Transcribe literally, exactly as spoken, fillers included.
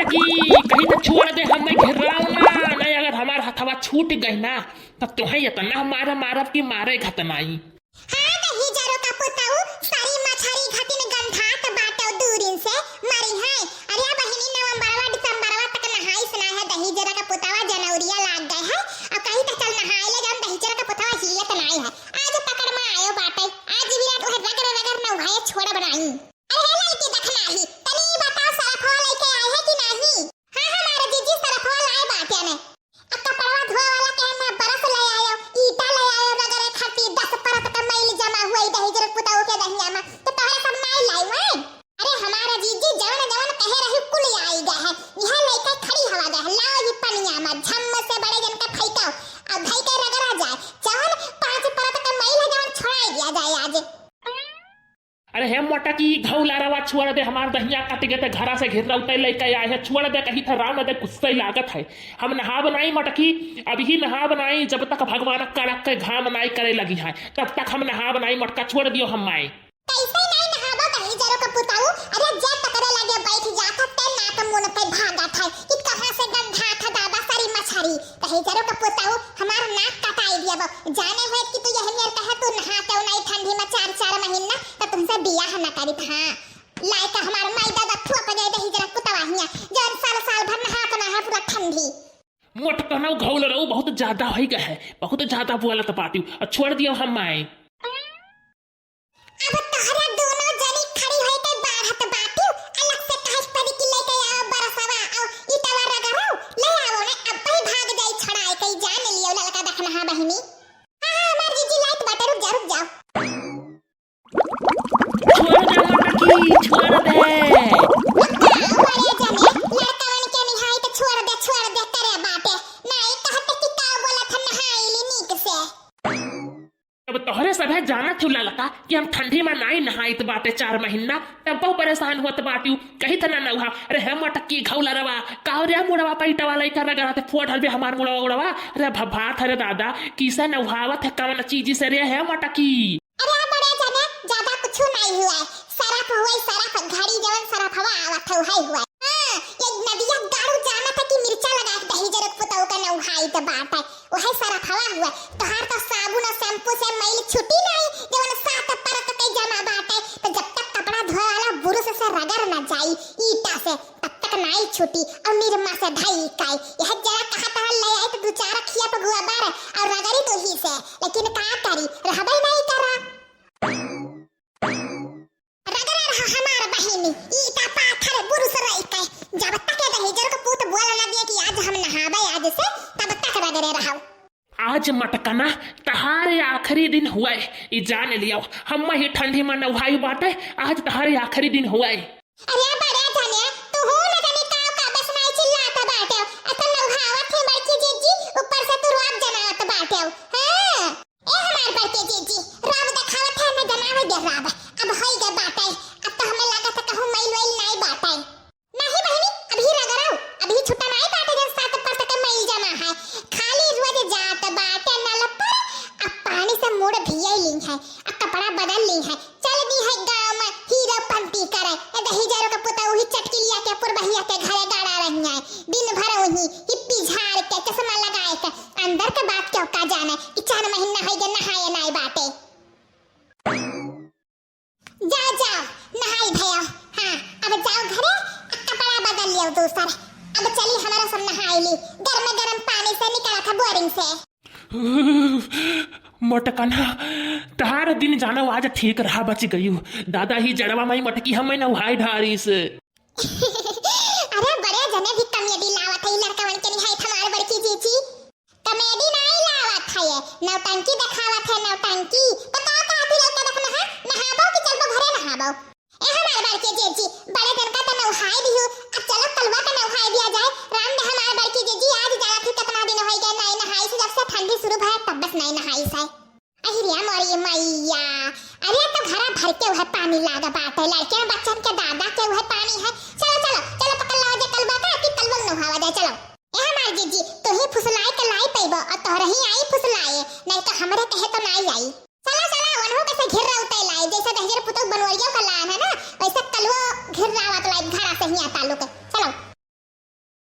कि कही त छोड़ दे, हमें घेराव ना, नहीं अगर हमार हथवा छूट गई ना, त तोहे इतना मारे मारब कि मारे घत नाई। हाँ, दहिजरो का पुतऊ, सारी मछरी घटिन गंधात बाटो दूरिन से, मरी है। अरे बहिनी, नवंबरवा, दिसंबरवा तक नहाइस ना है, दहिजरा का पुतवा जनवरिया लाग गए है, अब कही त चल नहाए ले, जौन दहिजरा का पुतवा हियत नाई है। आज पकड़ में आयो बाटे, आज भी आज उहे रगड़ रगड़ नौहाए छोड़ बनाई। अरे हे लड़की दखनाही, तनी ई बताओ सरफवा लेके आई है कि नाही? हाँ, हमारे जीजी सरफवा लाए बाटे ने। आ कपड़वा धोए वाला के ना बरस ले आयो, ईटा ले आयो, रगड़े खातिर दस परत का मैल जमा हुआ ई दहिजर पुताऊ के दहिया में, तो तोहरे सब नाई लाई हुए। अरे हमारा जीजी जवन जवन कहे रही कुल आई गए है, यहाँ लेके खड़ी हवा गए है, लाओ ही पनिया में झम से बड़े जन का फेंकाओ, अब धई के रगड़ा जाए, जवन पाँच परत का मैल है जवन छोड़ाई दिया जाए आज। अरे हे मोटकी, घौला रवा छोड़ दे, हमार दहिया कट गए थे, घरा से घेरौते लेके आए है, छोड़ दे, कही था राम दे गुस्से लागत है। हम नहाब नाई मोटकी, अभी नहाब नाई, जब तक भगवान कड़क के घाम नाई करे लगी है, तब तक हम नहाब नाई मोटका, छोड़ दियो हम माई। कैसे नाई नहाबो दहिजरो का पुताऊ? अरे जे तकरे लगे बैठ जात है, ते नाक मुन पे भागत है कि कहाँ से गंधात है दादा सारी मछरी। दहिजरो का पुताऊ, हमार नाक कटाई दिया बा। जाने हुए कि तू यही मेर कहे तू नहाते हो नाई ठंडी में चार चार महीना, तो तुमसे बियाह न करी था। हाँ, लाए का हमार माई दादा फुआ पे गए दहिजरा पुतवा हिया, जौन साल साल भर नहात ना है पूरा ठंडी। मोटकनऊ घौल रहू बहुत ज्यादा होई गए है, बहुत ज्यादा बोलत बाटियो, और छोड़ दियो हम माई। अब तोहरा दोनों जनी खड़ी होई के बाढ़त बाटियो, अलग से कहे पड़ी कि लेके आओ बरसवा, आओ ईटवा रगड़ो, ले आओ ने, अब ही भाग जाई छड़ाए के, जान लियो ललका दखनहा बहिनी। हाँ, हाँ, हमार जीजी लाइट बाटे, रुक जा, रुक जाओ। छोड़ दे मोटकी, छोड़ दे। अब का बड़े जने, लड़कवन के निहाई तो छोड़ दे, छोड़ दे करे बाटे। नाई कहते कि का बोलत है, नहाई ली नीक से। अब तोहरे सभे जानत हो ललका कि हम ठंडी में नाई नहाइत बाटे चार महीना, तब बहु परेशान होत बाटियो, कही त ना नौहा। अरे हे मोटकी घौलरवा, का रे मुड़वा पैटवा लइका रगड़ाते फोड़ हलबे हमार मुड़वा उड़वा। अरे भभात हरे दादा, किसे नौहावत है कवन चीज से रे हे मोटकी? अरे बड़े जने, ज्यादा कुछ नहीं हुआ है, सरफ हुआ है, सरफ, घड़ी जवन सरफवा आवत है, वही हुआ है। हाँ, ये नदिया गाड़ू जानत है कि मिर्चा लगा के दहिजर पुतऊ का नौहाइत बाटे। वही सरफवा हुआ, तोहार तो साबुन और शैम्पू से मैल छुटी नाई, जवन सात परत के जमा बाटे, तो जब तक कपड़ा धोए वाला बुरुस से रगड़ ना जाई ईटा से, तब तक नाई छुटी। और निरमा से धई काई, यह जरा कहा तोहर ले आई तो दू चार खिया पे गुआ बार और रगड़ी तो ही से, लेकिन का करी, रहबे नहीं करा। रगड़ा रहा हमार बहिनी, ईटा पाथर बुरुस रही के, जब तक ये दहिजर को पूत बोल ना दिए कि आज हम नहाबे आज से, तब तक रगड़े रहो। आज मटकना तहार आखिरी दिन हुआ है, ई जान लियो। हम ही ठंडी में नहाई बाटे, आज तहार आखिरी दिन हुआ है। अरे बड़े जने, तू हो न जाने का का बस माई चिल्लात बाटे, असल नौहावत है बड़की जीजी, ऊपर से तू रोब जनावत बाटे। हाँ। ए हमार बड़के जीजी, राब देखावत है, मैं जनावे गे राब। अब होई गे बाटे, अब तो हमें लागत है कहूँ मैल वैल नाई बाटे। नहीं बहिनी, अभी रगड़ाऊ, अभी छुट्टा नाई बाटे, जब सात परत के मैल जमा है। खाली रोज जात बाटे नल पर, अब पानी से मुड़ भियई ली है, अब कपड़ा बदल ली है, चल दी है गाँव में हीरो पंती करे। ए दहिजरो के पुतऊ ही चटकिलिया के पुरबहिया के घरे गाड़ा रही है, दिन भर वही हिप्पी झाड़ के चश्मा लगाए के, अंदर के बात क्यों का जाने कि चार महीना होई गे नहाए नाई बाटे। जाओ, जाओ, नहाई भयो। हाँ, अब जाओ घरे, आ कपड़ा बदल लियो दूसर। अब चली हमारा सब नहाई ली, गर्म गर्म पानी से निकला था बोरिंग से। मोटकना, तार दिन जानो आज ठीक रहा बच गयू। दादा ही जड़वा माई मटकी हमें नहाई ढारी से। अरे बड़े जने भी कमेडी लावत है, ई लड़कवन के निहायत हमार बड़की जीजी। कमेडी नाई लावत है, नौटंकी देखावत है, नौटंकी। तो का कहत ही लड़का देखना है, नहाबो कि चलबो घरे नहाबो? ए हमार बड़के जीजी, बड़े दिन का तो नौहाई दिहू, अब चलो कलवा का नौहाई दिया जाए। राम दे हमार बड़की जीजी, आज जाना थी कितना दिन होई गए नाई नहाई से, जब से ठंडी शुरू भय तब बस नाई नहाई से। अहिरिया मोरी मैया, अरे तो घरा भर के वह पानी लाग बाटे, लड़के बच्चन के दादा के वह पानी है। चलो, चलो, चलो पकड़ लाओ जे कलवा का, कि कलवा नहावा जाए, चलो। ए हमार जीजी, तू ही फुसलाए के लाई पैबो और तोहरे ही आई फुसलाए, नहीं तो हमरे कहे तो नाई आई। चलो, चलो, वनहु के से घिर्रा उताई लाई, जैसे दहिजर पुतोह बनवरियो का लान है ना, वैसे कलवो घिर्रावत लाई घरा से ही आता।